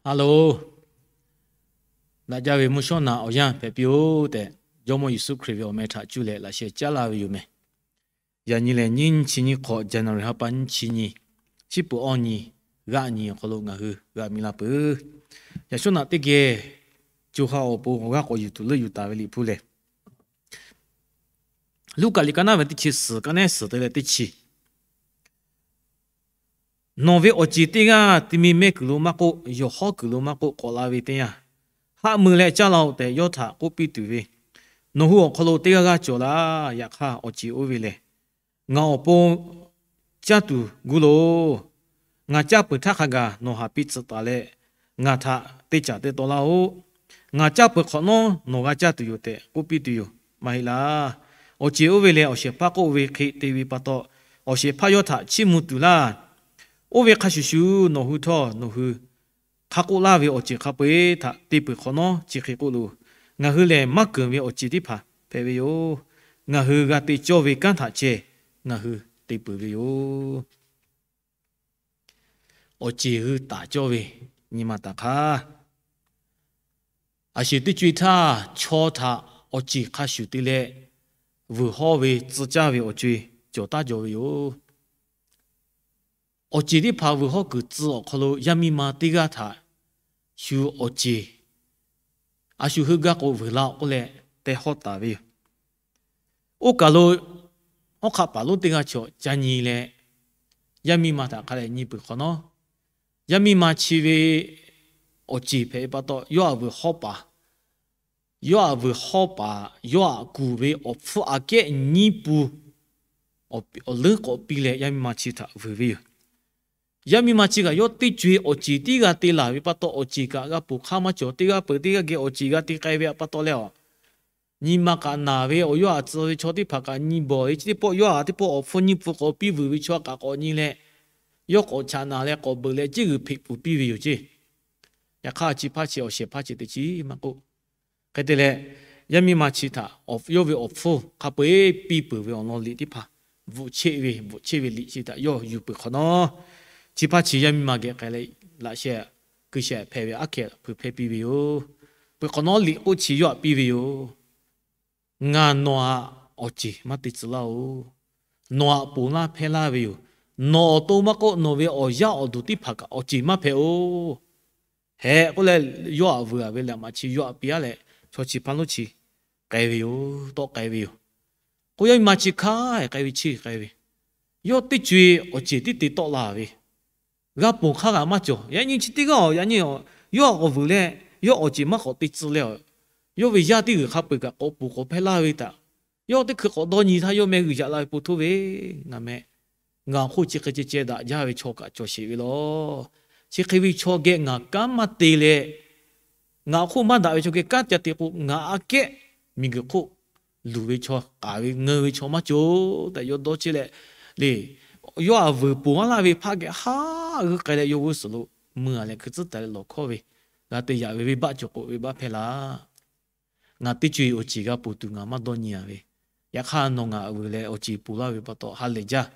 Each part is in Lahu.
Hello, daꞈ jaˇ ve mvuhˇ shawˉ naꞈ awˬ yanˇ hpehꞈ piˇ-oˆ tehꞈ, Jawˇmawˇ Yeˍsuˆ Hkriꞈ ve awˬ meh htaꞈ cuˇ leh laꞈ sheh caˉ laˇ ve yoˬ meh. Yaꞈ nyi lehˬ, nyiˇ chi nyiˇ hk'awꞈ, January ha pa nyiˇ chi nyi, chi peuˬ awˇ nyi, g'aˆ nyi awˬ hk'aw lo ngaˬ hui g'a mi la peuˬ. Yaꞈ shawˉ naꞈ teˇ geh co ha awˬ pon awˬ g'aˇ k'awꞈ yuˬ tuˬ leuˆ yuˬ taˍ ve Liꞈ hpu lehˬ, Luˉkaꞈ liꞈ ka naˉ ve teˇ chi suhˍ, ka nehˉ suhˍ te leh teˇ chi. Nawˬ ve awˬ ceˬ teˇ g'aˇ ti mi mehˆ kuiˬ lo maˇ k'oˆ, yawˬ hawˉ kuiˬ lo maˇ k'oˆ, k'awꞈ la ve teˇ yanˇ, haˆ mui leh caˇ la-oˬ tehꞈ yawˇ htaꞈ k'oˆ piˇ tuˬ ve, nawˬ hui awˬ hk'aw lo teˇ g'aˇ g'aˇ cawˬ laˇ. Yaꞈ hk'aˇ, awˬ ceˬ oˇ ve lehˬ, ngaˬ awˬ pon caˇ tuˬ gu loˬ. Ngaˬ caˇ peuˬ htaˇ hk'a gaˬ nawˬ haˍ piˇ tcuhꞈ taˍ leh, ngaˬ htaꞈ teˇ caˬ teˇ taw laˇ-oˆ. Ngaˬ caˇ peuˬ hk'awꞈ nawˉ nawˬ g'a caˇ tuˬ yoˬ tehꞈ k'oˆ piˇ tuˬ yoˬ. Maˇ heˆ laˇ. Awˬ ceˬ oˇ ve lehˬ, awˬ shehˍ hpaˇ k'oˆ ve hk'e te ve pa taw, awˬ shehˍ hpaˇ yawˇ htaꞈ chiˇ mvuh tuˬ laˇ. Oˇ ve hk'a shuˍ shuˍ, nawˬ hui htawˇ nawˬ hui hk'a k'oˆ laˇ ve awˬ ceˬ hk'a peu-eˬ htaꞈ te peuˬ hk'awꞈ nawˉ chi hk'e k'oˆ loˬ. Ngaˬ hui lehˬ, maˇ keunˍ ve awˬ ceˬ teˇ hpaˍ hpehꞈ ve yoˬ. Ngaˬ hui g'a te cawˇ ve kanˉ htaꞈ ceh ngaˬ hui te peuˬ ve yoˬ. Awˬ ceˬ hui taˍ cawˇ ve nyi ma taˍ hk'aˇ, a shu teˇ co-e htaˇ chaw htaꞈ awˬ ceˬ hk'a shuˍ te leh vuiˬ hawˇ ve tcuh caˇ ve awˬ co-e cawˬ taˉ jaw ve yoˬ. Awˬ ceˬ teˇ hpaˍ vuiˬ hawˇ kuiˬ tcuh awˬ hk'aw lo yaˇ miˇ ma teˇ g'aˇ htaꞈ shu awˬ ceˬ a shu hui gaˇ k'o vuiˬ la-oˬ k'oˆ leh te hawˇ taˍ ve yoˬ. Oˇ kaˬ lo hawˉ hk'aˆ paˍ lonˉ teˇ g'aˇ chaw ca nyi leh, yaˇ miˇ ma htaꞈ hk'a leh nyi peuˬ hk'awꞈ nawˉ, yaˇ miˇ ma chi ve awˬ ceˬ hpehꞈ ve pa taw, yawˇ aꞈ vuiˬ hawˇ paˍ, yawˇ aꞈ vuiˬ hawˇ paˍ, yawˇ aꞈ kuˬ ve awˬ hpfuhˇ aꞈ kehˉ nyiˇ pun awˬ leuˉ k'awꞈ piˇ leh yaˇ miˇ ma chi htaꞈ vuiˬ ve yoˬ. Yaˇ miˇ ma chi kaꞈ yawˇ teˇ co-e awˬ ceˬ tiˉ g'a te laˬ ve pa taw, awˬ ceˬ kaꞈ g'a ponˬ hk'aˇ maˇ cawˬ. Teˇ g'aˇ peuˬ teˇ g'aˇ geh awˬ ceˬ g'a te k'ai ve pa taw leh, a nyi ma kaꞈ naˬ ve awˬ yawˇ aꞈ tcuh ve chaw teˇ hpaˍ kaꞈ nyi bawˬ ve chi teˇ pawˆ yawˇ aꞈ teˇ pawˆ awˬ hpfuhˇ nyiˇ pun k'awꞈ piˇ vuiˬ ve chaw kaꞈ k'awꞈ nyi leh, yawˇ k'awꞈ chaꞈ naˍ leh k'awꞈ beuꞈ leh ceˇ g'uiˬ hpeꞈ pfuhˍ piˇ ve yoˬ ceˇ. Yaꞈ hk'aˇ, chi hpaˇ chi awˬ shehˍ hpaˇ chi teˇ chiˉ maˇ k'oˆ. Hk'e te leh, yaˇ miˇ ma chi htaꞈ yawˇ ve awˬ hpfuhˇ hk'a peu-eˬ piˇ peuˬ ve awˬ lawn liꞈ teˇ hpaˍ, bvuhꞈ cheˆ ve bvuhꞈ cheˆ ve liꞈ chi htaꞈ yawˇ yuˬ peuˬ hk'awꞈ nawˉ, chi hpaˇ chi yaˇ miˇ ma geh k'ai leh laꞈ sheh kuiˬ shehˍ hpehꞈ ve aˉ hkeh hpui hpehˇ piˇ ve yoˬ. Peuˬ hk'awꞈ nawˉ liꞈ k'oˆ chi yawˇ aꞈ piˇ ve yoˬ. Ngaˬ nawˬ aꞈ awˬ ceˬ maˇ te tcuh laˇ-oˬ. Nawˬ aꞈ ponˬ laˇ hpehˇ laˇ ve yoˬ. Nawˬ awˬ to maˇ k'oˆ, nawˬ ve awˬ yaˇ awˬ duˬ teˇ hpaˍ kaꞈ awˬ ceˬ maˇ hpehꞈ-oˬ. Hehꞈ k'oˆ leh, yawˇ aꞈ vuiˬ-a ve leh maꞈ chi yawˇ aꞈ piˇ-a leh, chaw chi hpaˇ lonˉ chi k'ai ve yoˬ. Tawˆ k'ai ve yoˬ. K'o, yaˇ miˇ ma chi hk'aˇ k'ai ve chi k'ai ve, yawˇ teˇ co-e awˬ ceˬ tiˉ te tawˆ la ve, g'a ponˬ hk'aˇ g'a maˇ cawˬ. Yaꞈ nyi chi teˇ g'aˇ-oˬ, yaꞈ nyi yawˇ aꞈ k'awꞈ vuiˬ leh, yawˇ awˬ ceˬ maˇ k'awꞈ te tcuh leh, yawˇ ve yaˇ teˇ g'uiˬ hk'a peu-eˬ kaꞈ k'awꞈ ponˬ k'awꞈ hpehˇ laˇ ve htaꞈ yawˇ teˇ hkui k'awꞈ dawˇ nyi htaˇ, yawˇ meh g'uiˬ yaꞈ la ve po htoˇ ve, ngaˬ meh, ngaˬ awˬ hk'oˆ chi hk'e ceh ceh daꞈ jaˇ ve chaw kaꞈ cawˬ sheˍ ve laˬ. Chi hk'e ve chaw geh ngaˬ kanˉ maˇ te leh, ngaˬ awˬ hk'oˆ maˇ daꞈ ve chaw geh kanˉ ca te k'o, ngaˬ aꞈ kehˉ miˬguiˬ hk'oˆ luˬ ve chaw, k'aˍ ve ngeu ve chaw maˇ cawˬ tehꞈ yawˇ dawˇ chehˇ leh, le, yawˇ aꞈ vuiˬ ponˬ-a laˇ ve hpaˇ geh haˉ g'uiˇ k'ai leh, yawˇ g'uˇ suhˍ lo mui-a leh hkui tcuhˉ taˍ leh lawˬ hkawˇ ve, g'a te yaꞈ ve venˇbaˆ cawˬ k'o, venˇbaˆ hpehˇ laˇ. Ngaˬ teˇ co-e awˬ ceˬ g'a ponˬ tuˬ ngaˬ maˇ dawˇ nyi-a ve, yaꞈ hk'aˇ nawˬ ngaˬ aꞈ vuiˬ leh awˬ ceˬ ponˬ laˇ ve pa taw ha lehˬ jaˇ.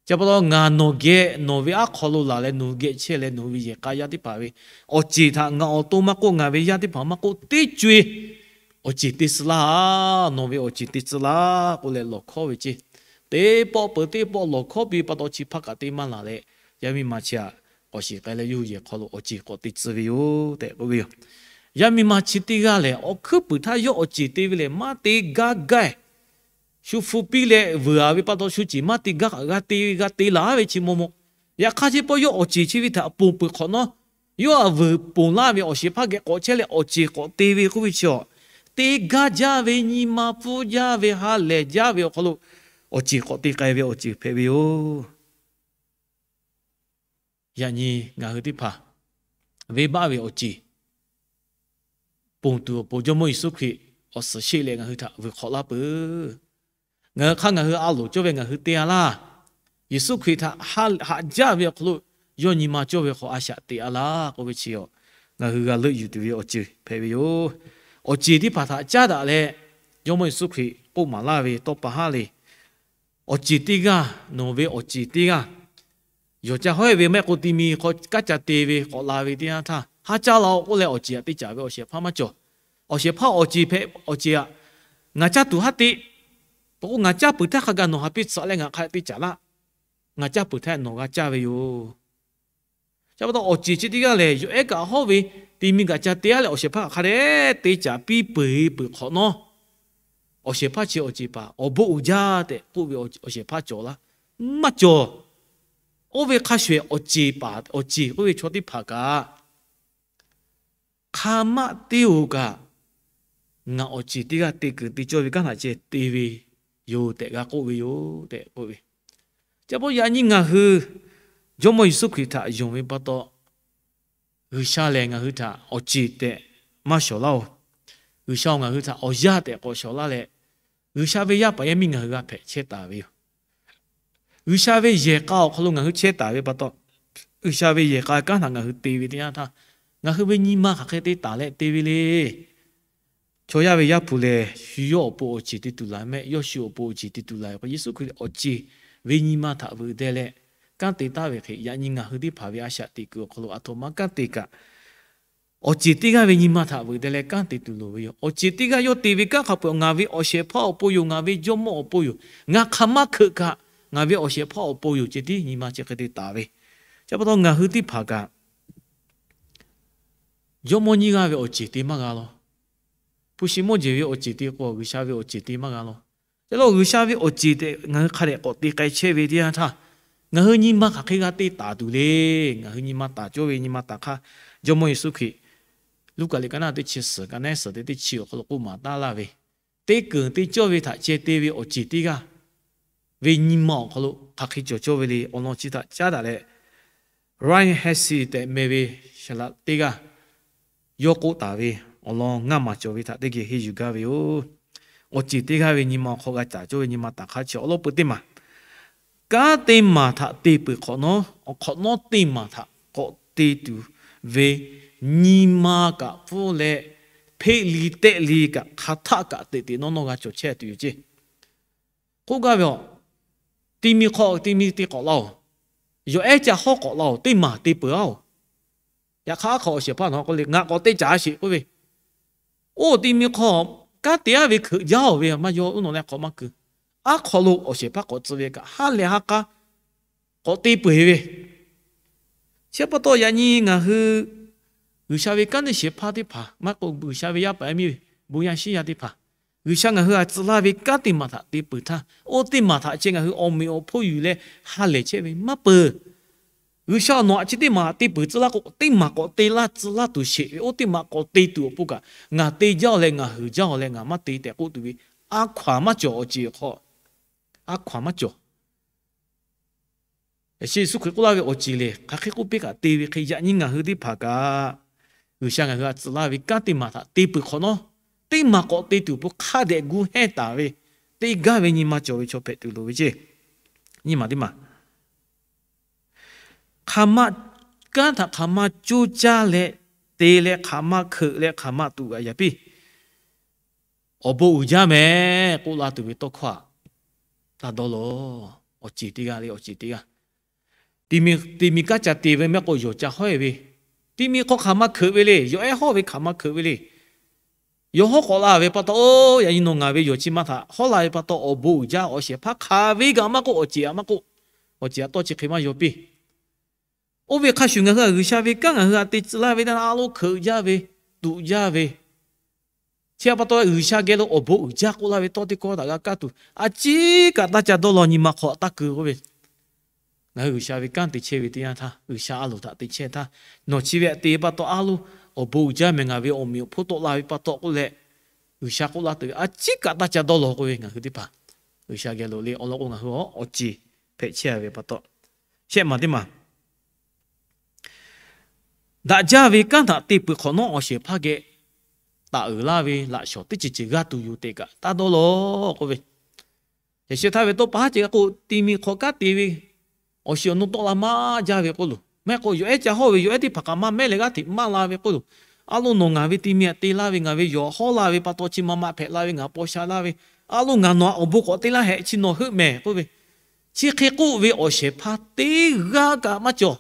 Chi pa taw ngaˬ nawˬ geh nawˬ ve aˉ hk'aw lo laˬ leh nawˬ hui geh chehˇ leh nawˬ hui ve yehˬ k'a yaˇ teˇ hpaˍ ve awˬ ceˬ htaꞈ ngaˬ awˬ to maˇ k'oˆ, ngaˬ ve yaˇ teˇ hpaˍ maˇ k'oˆ, teˇ co-e awˬ ceˬ te tcuh laˇ. Nawˬ ve awˬ ceˬ te tcuh laˇ k'oˆ leh lawˬ hkawˇ ve ceˇ. Teˇ pawˆ peuˬ teˇ pawˆ lawˬ hkawˇ piˇ pa taw chi hpaˇ kaꞈ te maˇ laˬ leh, yaˇ miˇ ma chi aꞈ k'awꞈ shiˍ k'ai leh yawˇ hui yehˬ hk'aw lo awˬ ceˬ k'awꞈ te tcuh ve yoˬ tehꞈ k'oˆ ve yoˬ. Yaˇ miˇ ma chi teˇ g'aˇ lehˬ, awˬ hkuiˉ puiˍ htaˇ yawˇ awˬ ceˬ te ve lehˬ, maˇ te gaˇ gaˇ-e. Shu hpu piˇ leh vuiˬ-a ve pa taw, shu ceˬ maˇ te gaˇ kaꞈ g'a te ve, g'a te laˬ ve chi maw maw. Yaꞈ hk'aˇ, chi pawˆ yawˇ awˬ ceˬ chi ve htaꞈ ponˬ peuˬ hk'awꞈ nawˉ, yawˇ aꞈ vuiˬ ponˬ laˇ ve awˬ shehˍ hpaˇ geh k'awꞈ chehˇ leh awˬ ceˬ k'awꞈ te ve k'oˆ ve chi-a, te gaˇ jaˇ ve, nyi ma pfuhˇ jaˇ ve, ha lehˬ jaˇ ve awˬ hk'aw lo awˬ ceˬ k'awꞈ te k'ai ve awˬ ceuˬ hpehꞈ ve yoˬ. Yaꞈ nyi ngaˬ hui teˇ hpaˍ venˇbaˆ ve awˬ ceˬ ponˬ tuˬ awˬ pon Jawˇmawˇ Yeˍsuˆ Hkriꞈ awˬ suhˍ sheˆ leh ngaˬ hui htaꞈ vuiˬ hk'awꞈ laˇ peuˬ. Ngaˬ hui hk'aˇ ngaˬ hui a loˍ cawˇ ve ngaˬ hui te-a laˇ. Yeˍsuˆ Hkriꞈ htaꞈ haꞈ jaˇ ve awˬ hk'aw lo yawˇ nyi ma cawˇ ve hk'aw a shaꞈ teꞈ-a laˇ k'oˆ ve chi-a, ngaˬ hui g'a leuˆ yuˬ tuˬ ve awˬ ceuˬ hpehꞈ ve yoˬ. Awˬ ceˬ teˇ hpaˍ htaꞈ caˉ daꞈ leh, Jawˇmawˇ Yeˍsuˆ Hkriꞈ k'oˆ maˍ laˇ ve tawˇ pa haˉ le. Awˬ ceˬ teˇ g'aˇ, nawˬ ve awˬ ceˬ teˇ g'aˇ, yawˬ ca hawˉ-e ve maˇ heˆ k'o, ti mi hk'aw kanˉ ca te ve k'awꞈ la ve teˇ yanˇ htaˇ, Haˉ caˇ la-oˬ k'oˆ leh awˬ ceˬ htaꞈ te caˍ ve awˬ shehˍ hpaˇ maˇ cawˬ. Awˬ shehˍ hpaˇ awˬ ceˬ hpehꞈ awˬ ceˬ htaꞈ, ngaˬ caˇ tuˬ haˉ te, k'o k'o ngaˬ caˇ peuˬ htaˇ hk'a gaˬ nawˬ haˍ piˇ tsuhꞈ leh ngaˬ hk'a te caˍ laˇ. Ngaˬ caˇ peuˬ htaˇ nawˬ g'a caˇ ve yoˬ. Chi pa taw awˬ ceˬ chi teˇ g'aˇ lehˬ, yawˬ ehˉ kaꞈ hawˉ ve ti mi kaꞈ ca te-a leh awˬ shehˍ hpaˇ kaꞈ hk'a dehꞈ te caˍ piˇ peuˬ-e peuˬ hk'awꞈ nawˉ, awˬ shehˍ hpaˇ chi awˬ ceˬ paˍ awˬ bon uiˍ jaˇ tehꞈ k'oˆ ve awˬ shehˍ hpaˇ cawˬ laˇ. Maˇ cawˬ. Oˇ ve hk'a shuˍ awˬ ceˬ paˍ awˬ ceˬ k'oˆ ve chaw teˇ hpaˍ kaꞈ hk'a maˆ teˇ oˬ kaꞈ, ngaˬ awˬ ceˬ teˇ g'aˇ te kuiˬ te cawˇ ve kanˉ htaꞈ ceh te ve yoˬ tehꞈ g'a k'oˆ ve yoˬ tehꞈ k'oˆ ve. Chi pa taw yaꞈ nyi ngaˬ hui Jawˇmawˇ Yeˍsuˆ Hkriꞈ htaꞈ yonˍ ve pa taw, G'uiˬsha lehˬ ngaˬ hui htaꞈ awˬ ceˬ tehꞈ maˇ shawˍ laˇ-oˬ. G'uiˬsha ngaˬ hui htaꞈ awˬ yaˇ tehꞈ k'awꞈ shawˍ laˇ leh, G'uiˬsha ve yaˇ paˍ yaˇ miˇ ngaˬ hui g'a hpehꞈ chehˇ taˍ ve yoˬ. G'uiˬsha ve yehˬ k'a awˬ hk'aw lo ngaˬ hui chehˇ taˍ ve pa taw, G'uiˬsha ve yehˬ k'a kanˉ htaꞈ ngaˬ hui te ve teˇ yanˇ htaˇ, ngaˬ hui ve nyi ma hk'aˬ hk'e te taˍ leh te ve le. Chaw yaˇ ve Yaˇ hpu lehˬ, shu yawˇ awˬ pon awˬ ceˬ te tuˬ laˬ mehˆ. Yawˇ shu awˬ pon awˬ ceˬ te tuˬ laˬ ve k'o, Yeˍsuˆ Hkriꞈ awˬ ceˬ ve nyi ma htaꞈ veuꞈ deh leh kanˉ te taˍ ve hk'e, yaꞈ nyi ngaˬ hui teˇ hpaˍ ve a shaꞈ teꞈ kuiˬ awˬ hk'aw lo aˬ htoꞈ ma kanˉ te kaꞈ, awˬ ceˬ teˇ g'aˇ ve nyi ma htaꞈ veuꞈ deh leh kanˉ te tuˬ loˍ ve yoˬ. Awˬ ceˬ teˇ g'aˇ yawˇ te ve kanˉ hk'a peu-eˬ ngaˬ ve awˬ shehˍ hpaˇ awˬ pon yoˬ. Ngaˬ ve jawˇmawˇ awˬ pon yoˬ. Ngaˬ hk'a maˇ hkeuꞈ kaꞈ, ngaˬ ve awˬ shehˍ hpaˇ awˬ pon yoˬ ceh tiˉ nyi ma chi hk'e te taˍ ve. Chi pa taw ngaˬ hui teˇ hpaˍ kaꞈ jawˇmawˇ nyiˇ g'aˇ ve awˬ ceˬ te maˇ g'a law. Hpu shi mawˇ jeˬ ve awˬ ceˬ te k'o, G'uiˬsha ve awˬ ceˬ te maˇ g'a law. Te lawˇ G'uiˬsha ve awˬ ceˬ tehꞈ ngaˬ hui hk'a dehꞈ k'awꞈ te k'ai chehˇ ve teˇ yanˇ htaˇ, ngaˬ hui nyi ma hk'aˬ hk'e g'a te taˍ tuˬ le. Ngaˬ hui nyi ma taˍ cawˇ ve nyi ma taˍ hk'aˇ, Jawˇmawˇ Yeˍsuˆ Hkriꞈ Luˉkaꞈ liꞈ ka naˆ teˇ chi suhˍ, ka naˆ suhˍ teˇ teˇ chi awˬ hk'aw lo k'oˆ maˍ taˍ laˇ ve, teˇ keunˍ te cawˇ ve htaꞈ ceh te ve awˬ ceˬ teˇ g'aˇ ve nyi ma awˬ hk'aw lo hk'aˬ hk'e cawˬ cawˇ ve le. Awˬ lawn chi htaꞈ caˉ daꞈ leh, Ryan Hesse tehꞈ meh ve saˍlaꞈ teˇ g'aˇ yawˇ k'oˆ taˍ ve awˬ lawn ngaˇ maˬ cawˬ ve htaꞈ teˇ geh henˇ yuˬ gaˇ ve yoˬ. Awˬ ceˬ teˇ g'aˇ ve nyi ma awˬ hk'aw g'a caˍ cawˇ ve nyi ma taˍ hk'aˇ chi awˬ lawn peu teˇ maˬ, kanˉ teˇ maˬ htaꞈ te peuˬ hk'awꞈ nawˉ, awˬ hk'awꞈ nawˉ teˇ maˬ htaꞈ k'awꞈ te tuˬ ve nyi ma kaꞈ pfuhˇ leh, hpeˆ li tehˆ li kaꞈ hk'aˬ htaˆ kaꞈ teꞈ teꞈ nawˉ nawˉ g'a cawˬ chehˇ tuˬ yoˬ ceˇ. K'oˆ gaˇ ve aˬ, ti mi hk'aw ti mi te k'awꞈ laˇ-oˬ. Yawˬ ehˉ ca hawˉ k'awꞈ laˇ-oˬ. Teˇ maˬ te peuˬ-aˬ. Yaꞈ hk'aˇ aˉ hk'aw awˬ shehˍ hpaˇ nawˬ k'oˆ le, ngaˬ k'awꞈ te caˍ sheˍ k'oˆ ve, oˇ ti mi hk'aw kanˉ te-aˉ ve hkeuꞈ jaˇ-oˬ ve maˇ yaw uˉ nawˬ leh hk'awꞈ maˇ keu. Aˉ hk'aw lo awˬ shehˍ hpaˇ k'awꞈ tcuh ve kaꞈ, ha lehˬ ha k'a k'awꞈ te peuˬ-eˬ ve. Chi pa taw yaꞈ nyi ngaˬ hui G'uiˬsha ve kanˉ te shehˍ hpaˇ teˇ hpaˍ maˇ k'o, G'uiˬsha ve yaˇ paˍ yaˇ miˇ ve bon yaˇ shiˉ yaˇ teˇ hpaˍ, G'uiˬsha ngaˬ hui htaꞈ tcuh laˇ ve kanˉ teˇ maˬ htaꞈ te peuˬ htaˇ, oˇ teˇ maˬ htaꞈ ceh ngaˬ hui awˬ meꞈ awˬ hponˇ yuˬ leh ha lehˬ chehˇ ve maˇ peuˬ. G'uiˬsha nawˬ htaꞈ chi teˇ maˬ te peuˬ tcuh laˇ k'o, teˇ maˬ k'awꞈ te laˇ tcuh laˇ tuˬ sheˍ ve, oˇ teˇ maˬ k'awꞈ te tuˬ awˬ pon kaꞈ, ngaˬ te jaˇ-oˬ leh ngaˬ heuˬ jaˇ-oˬ leh ngaˬ maˇ te tehꞈ k'oˆ tuˬ ve, a hkaw-anˬ maˇ cawˬ. Awˬ ceˬ awˬ hk'aw a hkaw-anˬ maˇ cawˬ. Yaꞈ shi Yeˍsuˆ Hkriꞈ k'oˆ laˇ ve awˬ ceˬ lehˬ, hk'aˬ hk'e k'oˆ piˇ kaꞈ te ve hk'e, yaꞈ nyi ngaˬ hui teˇ hpaˍ kaꞈ G'uiˬsha ngaˬ hui htaꞈ tcuh laˇ ve kanˉ teˇ maˬ htaꞈ te peuˬ hk'awꞈ nawˉ, teˇ maˬ k'awꞈ te tuˬ awˬ pon hk'a dehꞈ gu hehnˇ taˍ ve, teˇ g'aˇ ve nyi ma cawˬ ve chaw hpehꞈ tuˬ loˍ ve ceˇ. Nyi maˬ teˇ maˬ, hk'aˬ ma, kanˉ htaꞈ hk'aˬ ma coˇ caˇ leh, te leh hk'aˬ ma hkeuꞈ leh hk'aˬ ma tuꞈ g'aꞈ yaˍ piˇ. Awˬ bon uiˍ jaˇ mehˍ k'oˆ la tuˬ ve tawˇ hkawˇ htaꞈ taˇ dawˇ law. Awˬ ceˬ teˇ g'aˇ le, awˬ ceˬ teˇ g'aˇ. Ti mi kanˉ ca te ve mehˆ k'o, yawˬ ca hawˉ-e ve, ti mi hk'aw hk'aˬ ma hkeuꞈ ve le. Yawˬ ehˉ hawˉ ve hk'aˬ ma hkeuꞈ ve le. Yawˬ hawˉ k'awꞈ la ve pa taw, oˇ yaꞈ nyi nawˬ ngaˬ ve yawˬ chi ma htaꞈ hawˉ la ve pa taw, awˬ bon uiˍ jaˇ. Awˬ shehˍ hpaˇ hk'aˬ ve kaꞈ maˇ k'oˆ, awˬ ceˬ kaꞈ maˇ k'oˆ, awˬ ceˬ htaꞈ tawˇ chi hk'e maˇ yaw piˇ. Oˇ ve hk'a shuˍ ngaˬ hui G'uiˬsha ve kanˉ ngaˬ hui htaꞈ te tcuh laˇ ve teˇ yanˇ, a loˇ hkeuꞈ jaˇ ve, tuꞈ jaˇ ve, chi pa taw G'uiˬsha geh lo awˬ bon uiˍ jaˇ k'oˆ laˇ ve tawˇ teˇ hkawˇ htaꞈ g'a kaˇ tuˬ, a ciˉ kaꞈ taˇ ca dawˇ law. Nyi ma hk'aw taˇ keu k'oˆ ve, ngaˬ hui G'uiˬsha ve kanˉ te chehˇ ve teˇ yanˇ htaˇ, G'uiˬsha a loˍ htaꞈ te chehˇ htaˇ, nawˬ chi ve htaꞈ te pa taw a loˇ awˬ bon uiˍ jaˇ mehˍ, ngaˬ ve awˬ meꞈ awˬ hponˇ tawˆ la ve pa taw k'oˆ leh, G'uiˬsha k'oˆ laˇ tuˬ ve a ciˉ kaꞈ taˇ ca dawˇ law k'oˆ ve, ngaˬ hui teˇ hpaˍ G'uiˬsha geh lo le awˬ lawn k'o, ngaˬ hui awˬ ceˬ hpehꞈ chehˇ ve pa taw, shehˆ maˬ teˇ maˬ daꞈ jaˇ ve kanˉ htaꞈ te peuˬ hk'awꞈ nawˉ, awˬ shehˍ hpaˇ geh taˍ uiˍ laˇ ve laꞈ shawnˍ teˇ ceuˬ ceuˬ g'a tuˬ yoˬ tehꞈ kaꞈ taˇ dawˇ law k'oˆ ve. Yaꞈ shi htaˇ ve tawˇ pa haˉ ceh k'o, ti mi hk'aw kanˉ te ve awˬ shiˍ awˬ nu tawˆ la maˇ jaˇ ve k'oˆ loˬ, mehˆ k'o yawˬ ehˉ ca hawˉ ve, yawˬ ehˉ teˇ hpaˍ kaꞈ maˇ mehˉ leh g'aˇ hteꞈ maˇ la ve k'oˆ loˬ, a loˇ nawˬ ngaˬ ve ti mi htaꞈ te laˇ ve, ngaˬ ve yawˬ hawˉ la ve pa taw chi ma ma hpehꞈ la ve, ngaˬ paw sha laˇ ve, a loˇ ngaˬ nawˬ htaꞈ awˬ bon k'awꞈ te laˇ hehꞈ, chi nawˬ heuˆ mehˍ k'oˆ ve, chi hk'e k'oˆ ve awˬ shehˍ hpaˇ teˇ g'aˇ kaꞈ maˇ cawˬ.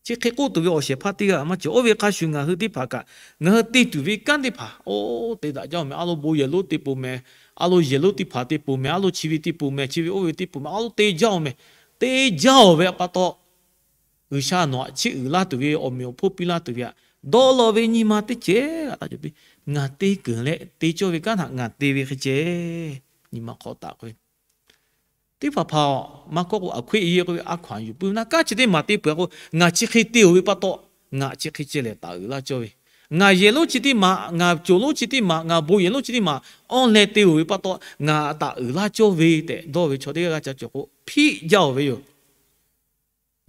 Chi hk'e k'oˆ tuˬ ve awˬ shehˍ hpaˇ teˇ g'aˇ maˇ cawˬ. Oˇ ve hk'a shuˍ ngaˬ hui teˇ hpaˍ kaꞈ ngaˬ hui te tuˬ ve kanˉ teˇ hpaˍ oˇ te daꞈ jaˇ-oˬ meh. A lo bon yehˬ lonˉ te pon meh, a lo yehˬ lonˉ teˇ hpaˍ te pon meh, a lo chi ve te pon meh, chi ve oˇ ve te pon meh, a lo te jaˇ-oˬ meh. Te jaˇ-oˬ ve pa taw, G'uiˬsha nawˬ htaꞈ chiˇ uiˍ laˇ tuˬ ve awˬ meꞈ awˬ hponˇ piˇ laˇ tuˬ ve htaꞈ dawˇ law ve nyi ma teˇ ceuˬ htaꞈ taˇ cawˬ piˇ. Ngaˬ te keunˍ leh te cawˇ ve kanˉ htaꞈ ngaˬ te ve hk'e ceh, nyi ma hk'aw taˍ k'oˆ ve teˇ hpaˍ hpaˍ-oˬ, maˇ kawˆ k'o, a hkweˇ e k'oˆ ve a hkaw-anˬ yuˬ puiˉ ve naˇ kanˉ chi teˇ maˬ te peuˬ-a k'o, ngaˬ chi hk'e te-oˬ ve pa taw, ngaˬ chi hk'e ceh lehˬ taˍ uiˍ laˇ cawˇ ve. Ngaˬ yehˬ lonˉ chi teˇ maˬ, ngaˬ cawˬ lonˉ chi teˇ maˬ, ngaˬ bon yehˬ lonˉ chi teˇ maˬ awˇ leh te-oˬ ve pa taw, ngaˬ taˍ uiˍ laˇ cawˇ ve tehꞈ dawˇ ve chaw teˇ g'aˇ g'aˇ ca cawˬ k'o, hpiˆ jaˇ-oˬ ve yoˬ.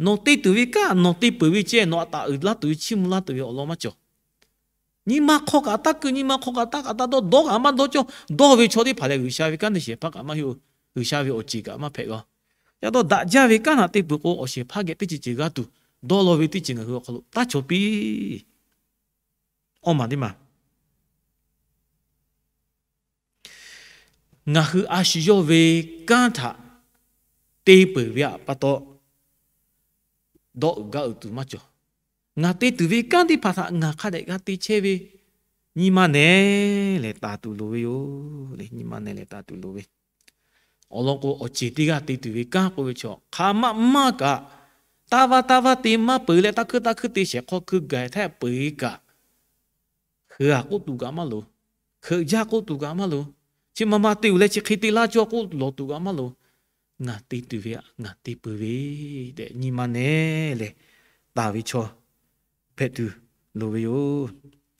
Nawˬ te tuˬ ve kanˉ nawˬ te peuˬ ve ceh, nawˬ htaꞈ taˍ uiˍ laˇ tuˬ ve chiˇ mvuh laˇ tuˬ ve awˬ lawn maˇ cawˬ. Nyi ma hk'aw kaꞈ taˇ keu, nyi ma hk'aw kaꞈ taˇ kaꞈ taˇ dawˇ, dawˇ kaꞈ maˇ dawˇ cawˇ. Dawˇ ve chaw teˇ hpaˍ lehˬ, G'uiˬsha ve kanˉ te shehˍ hpaˇ kaꞈ maˇ heˆ-oˬ. G'uiˬsha ve awˬ ceˬ kaꞈ maˇ hpehꞈ g'a. Yaꞈ dawˇ daꞈ jaˇ ve kanˉ htaꞈ te peuˬ k'o, awˬ shehˍ hpaˇ geh teˇ ceuˬ ceuˬ g'a tuˬ, dawˇ law ve teˇ ceuˬ ngaˬ hui awˬ hk'aw lo taˇ cawˬ piˇ. Awˇ maˬ teˇ maˬ, ngaˬ hui a shu yawˇ ve kanˉ htaꞈ te peuˬ ve pa taw, dawˇ uiˍ gaˇ uiˍ tuˬ maˇ cawˬ. Ngaˬ te tuˬ ve kanˉ teˇ hpaˍ htaꞈ ngaˬ hk'a dehꞈ g'a te chehˇ ve, nyi ma nehˬ lehˬ taˍ tuˬ loˍ ve yoˬ. Nyi ma nehˬ lehˬ taˍ tuˬ loˍ ve. Awˬ lawn k'o, awˬ ceˬ teˇ g'aˇ te tuˬ ve kanˉ k'oˆ ve chaw hk'aˬ ma maˇ kaꞈ, taˇ vaˇ taˇ vaˇ te maˇ peuˬ leh, taˇ hkuiˇ taˇ hkuiˇ te shehˍ hk'aw hkui gaˬ htaˇ peuˬ-e kaꞈ, heuˬ-a k'oˆ tuˬ kaꞈ maˇ loˍ. Heuˬ jaˇ k'oˆ tuˬ kaꞈ maˇ loˍ. Chi ma ma te-oˬ leh chi hk'e te laˇ cawˇ k'oˆ lawˬ tuˬ kaꞈ maˇ loˍ. Ngaˬ te tuˬ ve htaꞈ ngaˬ te peuˬ ve tehꞈ, nyi ma nehˬ lehˬ taˍ ve chaw hpehꞈ tuˬ loˍ ve yoˬ.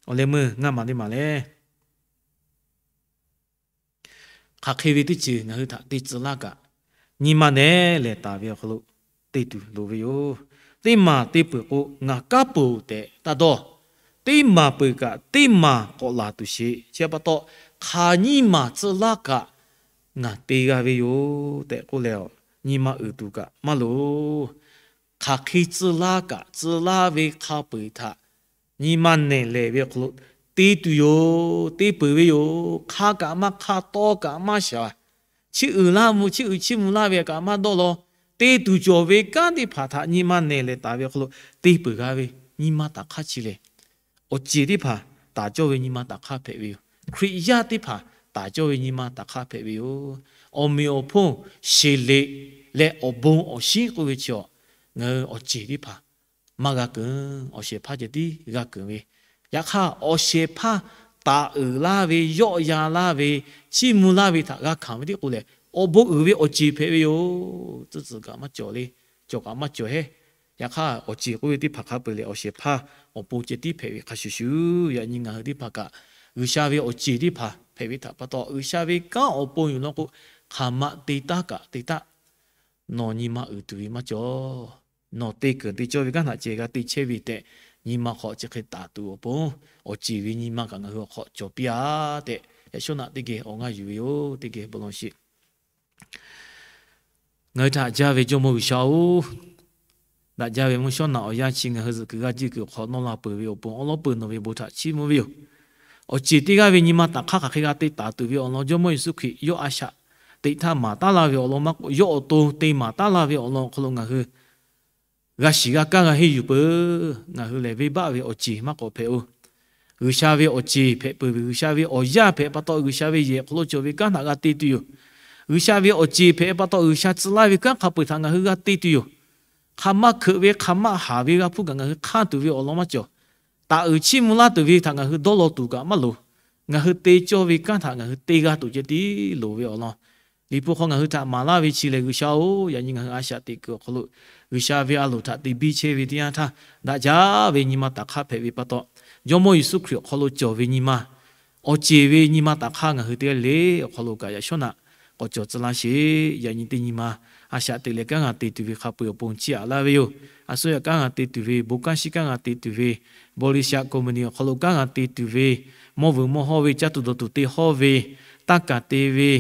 Awˬ leh meuˇ ngaˇ maˬ teˇ maˬ lehˬ, hk'aˬ hk'e ve teˇ ceuˬ ngaˬ hui htaꞈ te tcuh laˇ kaꞈ, nyi ma nehˬ lehˬ taˍ ve awˬ hk'aw lo te tuˬ loˍ ve yoˬ. Teˇ maˬ te peuˬ k'o, ngaˬ kanˉ peuˬ-oˬ tehꞈ taˇ dawˇ. Teˇ maˬ peuˬ kaꞈ, teˇ maˬ k'awꞈ laˬ tuˬ sheˍ. Chi pa taw, hk'aˬ nyiˇ maˬ tcuh laˇ kaꞈ ngaˬ te g'a ve yoˬ tehꞈ k'oˆ leh, nyi ma uiˍ tuˬ kaꞈ maˇ loˍ. Hk'aˬ hk'e tcuh laˇ kaꞈ, tcuh laˇ ve hk'a peu-eˬ htaꞈ nyi ma nehˬ lehˬ ve awˬ hk'aw lo te tuˬ yoˬ. Te peuˬ ve yoˬ. Hk'a kaꞈ maˇ hk'a, tawˇ kaꞈ maˇ shaˍ. Chiˇ uiˍ laˇ mvuh, chiˇ uiˍ chiˇ mvuh laˇ ve kaꞈ maˇ dawˇ law. Te tuˬ cawˬ ve kanˉ teˇ hpaˍ htaꞈ nyi ma nehˬ lehˬ taˍ ve awˬ hk'aw lo te peuˬ g'a ve nyi ma taˍ hk'aˇ chi lehˬ, awˬ ceˬ teˇ hpaˍ taˍ cawˇ ve nyi ma taˍ hk'aˇ hpehꞈ ve yoˬ. Hkriꞈ yaˇ teˇ hpaˍ taˍ cawˇ ve nyi ma taˍ hk'aˇ hpehꞈ ve yoˬ. Awˬ meꞈ awˬ hponˇ, sheˍ leꞈ leh awˬ bon awˬ shinˉ k'oˆ ve chi-a, ngaˬ hui awˬ ceˬ teˇ hpaˍ maˇ g'a keunˍ. Awˬ shehˍ hpaˇ ceh tiˉ g'a keunˍ ve. Yaꞈ hk'aˇ, awˬ shehˍ hpaˇ taˍ uiˍ laˇ ve, yawˆ yan laˇ ve, chiˇ mvuh laˇ ve htaꞈ g'a hkanˍ ve tiˉ k'o lehˬ, awˬ bon uiˍ ve awˬ ceˬ hpehꞈ ve yoˬ. Tcuhˇ tcuhˬ kaꞈ maˇ cawˬ le, cawˬ kaꞈ maˇ cawˬ hehˉ. Yaꞈ hk'aˇ, awˬ ceˬ k'oˆ ve teˇ hpaˍ hk'a peu-eˬ lehˬ, awˬ shehˍ hpaˇ awˬ pon ceh tiˉ hpehꞈ ve hk'a shuˍ shuˍ, yaꞈ nyi ngaˬ hui teˇ hpaˍ kaꞈ G'uiˬsha ve awˬ ceˬ teˇ hpaˍ hpehꞈ ve htaꞈ pa taw, G'uiˬsha ve kanˉ awˬ pon yuˬ law k'o, hk'aˬ ma te taˉ kaꞈ te taˉ, nawˬ nyi ma uiˍ tuˬ ve maˇ cawˬ. Nawˬ te keunˍ te cawˇ ve kanˉ htaꞈ ceh g'a te chehˇ ve tehꞈ, nyi ma hk'aw chi hk'e taˍ tuˬ awˬ pon, awˬ ceˬ ve nyi ma kaꞈ ngaˬ hui awˬ hk'aw cawˬ piˇ-a tehꞈ, yaꞈ shawˉ naꞈ teˇ geh awˬ ngaˇ yuˬ ve yoˬ. Teˇ geh bon lawˬ sheˍ. Ngaˬ hui htaꞈ jaˇ ve Jawˇmawˇ G'uiˬsha-oˬ, daꞈ jaˇ ve mvuhˇ shawˉ naꞈ awˬ yanˇ chi ngaˬ hui zuhꞈ kuiˬ g'aˇ jiˇ kuiˬ hk'awꞈ nawˇ la peuˬ ve awˬ pon awˬ lawn peuˬ nawˬ ve bon htaꞈ chiˇ mvuh ve yoˬ. Awˬ ceˬ teˇ g'aˇ ve nyi ma taˍ hk'aˇ hk'aˬ hk'e g'a te taˍ tuˬ ve awˬ lawn Jawˇmawˇ Yeˍsuˆ Hkriꞈ yawˇ a shaꞈ teꞈ htaˇ maˍ taˉ la ve awˬ lawn maˇ k'oˆ, yawˇ awˬ to te maˍ taˉ la ve awˬ lawn awˬ hk'aw lo ngaˬ hui g'a shiˍ g'a kaˇ g'a henˇ yuˬ peuˬ. Ngaˬ hui lehˬ, venˇbaˆ ve awˬ ceˬ maˇ k'awꞈ hpehꞈ-oˬ. G'uiˬsha ve awˬ ceˬ hpehꞈ peuˬ ve, G'uiˬsha ve awˬ yaˇ hpehꞈ pa taw, G'uiˬsha ve yehˬ hk'aw lo cawˬ ve kanˉ htaꞈ g'a te tuˬ yoˬ. G'uiˬsha ve awˬ ceˬ hpehꞈ pa taw, G'uiˬsha tcuh laˇ ve kanˉ hk'a peu-eˬ htaꞈ ngaˬ hui g'a te tuˬ yoˬ. Hk'aˬ ma hkeuꞈ ve, hk'aˬ ma haˍ ve g'a hpuˇ kaꞈ ngaˬ hui hk'aˇ tuˬ ve awˬ lawn maˇ cawˬ. Taˍ uiˍ chiˇ mvuh laˇ tuˬ ve htaꞈ ngaˬ hui dawˇ law tuˬ kaꞈ maˇ loˍ. Ngaˬ hui te cawˇ ve kanˉ htaꞈ ngaˬ hui te g'a tuˬ ceh tiˉ loˍ ve awˬ lawn, Liꞈ hpu hk'aw ngaˬ hui htaꞈ maˍ laˇ ve chi lehˬ, G'uiˬsha-oˬ, yaꞈ nyi ngaˬ hui a shaꞈ teꞈ kuiˬ awˬ hk'aw lo G'uiˬsha ve a loˍ htaꞈ te biˇ chehˇ ve teˇ yanˇ htaˇ, daꞈ jaˇ ve nyi ma taˍ hk'aˇ hpehꞈ ve pa taw, Jawˇmawˇ Yeˍsuˆ Hkriꞈ awˬ hk'aw lo cawˬ ve nyi ma, awˬ ceˬ ve nyi ma taˍ hk'aˇ ngaˬ hui teˇ g'aˇ le awˬ hk'aw lo kaꞈ yaꞈ shawˉ naꞈ k'awꞈ cawˬ tcuh laˇ sheˍ. Yaꞈ nyi teˇ nyi ma a shaꞈ teꞈ leh kanˉ g'a te tuˬ ve hk'a peu-eˬ awˬ pon chiˇ aꞈ laˇ ve yoˬ. A suhˉ yaꞈ kanˉ g'a te tuˬ ve, bon kanˇ shiˉ kanˉ g'a te tuˬ ve, บริษัท company awˬ hk'aw lo kanˉ g'a te tuˬ ve, mawˇ vuiˬ mawˇ hawˇ ve, caˇ tuˬ dawˬ tuˬ te hawˇ ve, tanˇ kaˬ te ve,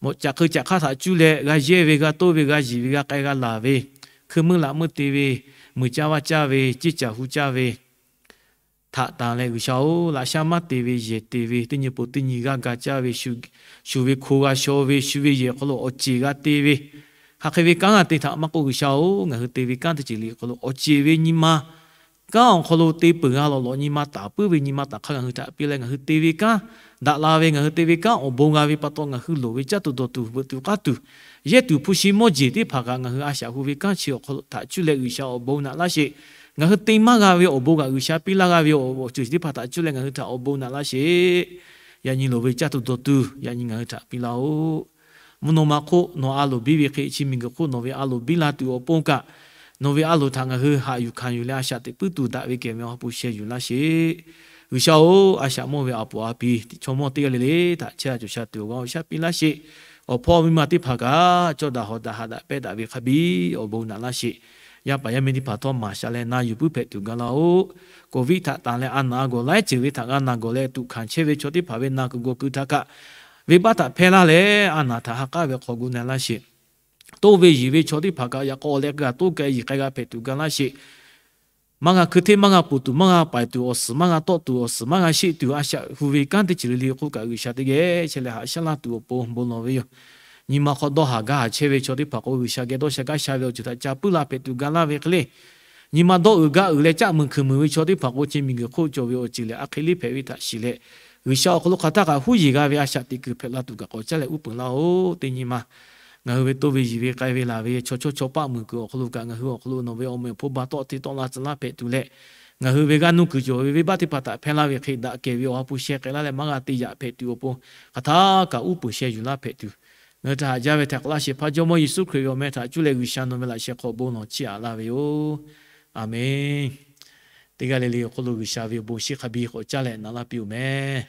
caꞈ hk'eu caꞈ hk'aˇ htaꞈ cuˇ leh g'a yehˇ ve, g'a toˇ ve, g'a yiˬ ve, g'a k'ai g'a laˬ ve, hkui meuˇ laꞈ meuˇ te ve, muiˬ caˇ vaˇ caˇ ve, ceˇ caˬ hu caˇ ve htaꞈ tanˬ leh, G'uiˬsha-oˬ, laꞈ sha maˇ te ve yehˬ te ve, teˇ nyi pon teˇ nyi g'aˇ ga caˇ ve, shu ve hko g'a shaw ve, shu ve yehˬ hk'aw lo awˬ ceˬ g'a te ve, Hk'aˬ hk'e ve kanˉ g'a te htaꞈ maˇ k'oˆ, G'uiˬsha-oˬ, ngaˬ hui te ve kanˉ teˇ ceuˬ le awˬ hk'aw lo awˬ ceˬ ve nyi ma kanˉ awˬ hk'aw lo te peuˬ g'a lawˬ lawˬ nyi ma taˍ puiˉ ve nyi ma taˍ hk'aˇ ngaˬ hui htaꞈ piˇ leh, ngaˬ hui te ve kanˉ daꞈ la ve, ngaˬ hui te ve kanˉ awˬ bon g'a ve pa taw, ngaˬ hui loˍ ve caˇ tuˬ dawˬ tuˬ veuꞈ tuˬ k'aˉ tuˬ, yehˇ tuˬ hpu shi mawˇ jeˬ teˇ hpaˍ kaꞈ ngaˬ hui a shaꞈ hu ve kanˉ chi awˬ hk'aw lo htaꞈ cuˇ leh G'uiˬsha awˬ bon naꞈ laˇ sheˍ. Ngaˬ hui te maˇ g'a ve awˬ bon kaꞈ G'uiˬsha piˇ laˇ g'a ve awˬ ceuˬ chi teˇ hpaˍ htaꞈ cuˇ leh ngaˬ hui htaꞈ awˬ bon naꞈ laˇ sheˍ. Yaꞈ nyi loˍ ve caˇ tuˬ dawˬ tuˬ yaꞈ nyi ngaˬ hui htaꞈ piˇ laˇ-oˆ. Mvuhˇ naw ma hk'oˆ nawˬ a loˍ biˇ ve hk'e, chi miˬguiˬ hk'oˆ nawˬ ve a loˍ biˇ la tuˬ awˬ pon kaꞈ, nawˬ ve a loˍ htaꞈ ngaˬ hui haꞈ yuˬ hkanˍ yuˬ leh a shaꞈ teꞈ puiˉ tuˬ daꞈ ve kehˬ ve Awˬ ha hpu sheh yuˬ laˇ sheˍ. G'uiˬsha-oˬ, a shaꞈ mawˇ ve a poˍ a pi chaw mawˇ teˇ g'aˇ le le htaꞈ chehˇ sha cawˬ sha tuˬ awˬ g'aˇ awˬ shaˉ piˇ laˇ sheˍ. Awˬ hpawˇ miˇ ma teˇ hpaˍ kaꞈ cawˇ daꞈ hawˍ daꞈ haꞈ daꞈ pehˇ daꞈ ve hk'a biˇ awˬ bon naꞈ laˇ sheˍ. Yaˇ paˍ yaˇ miˇ teˇ hpaˍ htawˇ maˍ sha leh na yuˬ puiˉ hpehꞈ tuˬ ga laˇ-oˆ. Covid htaꞈ tanˬ leh a naˬ a gawˬ laiˉ ceuˬ ve htaꞈ g'a naˬ gawˬ leh tuꞈ hkanˍ chehˇ ve chaw teˇ hpaˍ ve na kuiˬ gawˬ kuiˬ htaꞈ kaꞈ, venˇbaˆ htaꞈ hpehˇ laˇ leh a naˬ htaꞈ ha k'aˉ ve hk'aw gu na laˇ sheˍ. Toˇ ve yiˬ ve chaw teˇ hpaˍ kaꞈ yaꞈ k'aw leh g'a toˇ k'ai yiˬ k'ai g'a hpehꞈ tuˬ ga laˇ sheˍ. Maˇ g'a hkui hteˇ, maˇ g'a poˬ tuˬ, maˇ g'a paiˍ tuˬ awˬ suhˍ, maˇ g'a tawˆ tuˬ awˬ suhˍ, maˇ g'a sheˆ tuˬ a shaꞈ hu ve kanˉ teˇ ceuˬ le le hk'oˆ kaꞈ G'uiˬsha teˇ geh chehˇ leh haꞈ shaˉ laˇ tuˬ awˬ pon bon lawˬ ve yoˬ. Nyi ma hk'aw dawˇ haˍ gaˇ haˍ chehˇ ve chaw teˇ hpaˍ k'o, G'uiˬsha geh dawˇ sha gaˇ sha ve awˬ ceuˬ htaꞈ ca puiˉ la hpehꞈ tuˬ ga laˇ ve hk'e le. Nyi ma dawˇ uiˍ gaˇ uiˍ leh caˆ muiˬ hkuiˬ muiˬ ve chaw teˇ hpaˍ k'o, chi miˬguiˬ hk'oˆ cawˬ ve awˬ ceuˬ lehˬ a hk'e le hpehꞈ ve htaꞈ shiˍ leh, G'uiˬsha awˬ hk'aw lo hk'aˬ htaˇ kaꞈ huˉ yeˬ g'a ve a shaꞈ teꞈ kuiˬ hpehꞈ la tuˬ kaꞈ k'awꞈ caˉ leh uˉ peunˍ laˇ-oˆ. Teˇ nyi ma ngaˬ hui ve toˇ ve yiˬ ve k'ai ve laˬ ve chaw chawˇ chaw paˆ muiˬ kuiˬ awˬ hk'aw lo kaꞈ ngaˬ hui awˬ hk'aw lo nawˬ ve awˬ meꞈ awˬ hponˇ ba tawˆ te tawˆ la tcuh laˇ hpehꞈ tuˬ leh, ngaˬ hui ve g'aˇ nuˇ kuiˬ cawˬ ve venˇbaˆ teˇ hpaˍ htaꞈ hpehˇ laˇ ve hk'e daꞈ kehˬ ve Awˬ ha hpu sheh k'ai laˇ leh maˇ g'a te yaꞈ hpehꞈ tuˬ awˬ pon, hk'aˬ htaˇ kaꞈ uˉ peunˍ sheh yuˬ laˇ hpehꞈ tuˬ, ngaˬ hui htaꞈ haꞈ jaˇ ve htaꞈ k'awꞈ laˇ sheˍ. Hpaˇ Jawˇmawˇ Yeˍsuˆ Hkriꞈ ve awˬ meh htaꞈ cuˇ leh G'uiˬsha nawˬ ve laꞈ sheh hk'aw bon lawˬ chiˇ aꞈ laˇ ve yoˬ. Aˬmenˍ. Teˇ g'aˇ le le awˬ hk'aw lo G'uiˬsha ve awˬ bon shiˍ hk'a biˇ k'awꞈ caˉ leh na laˇ piˇ-oˬ meh.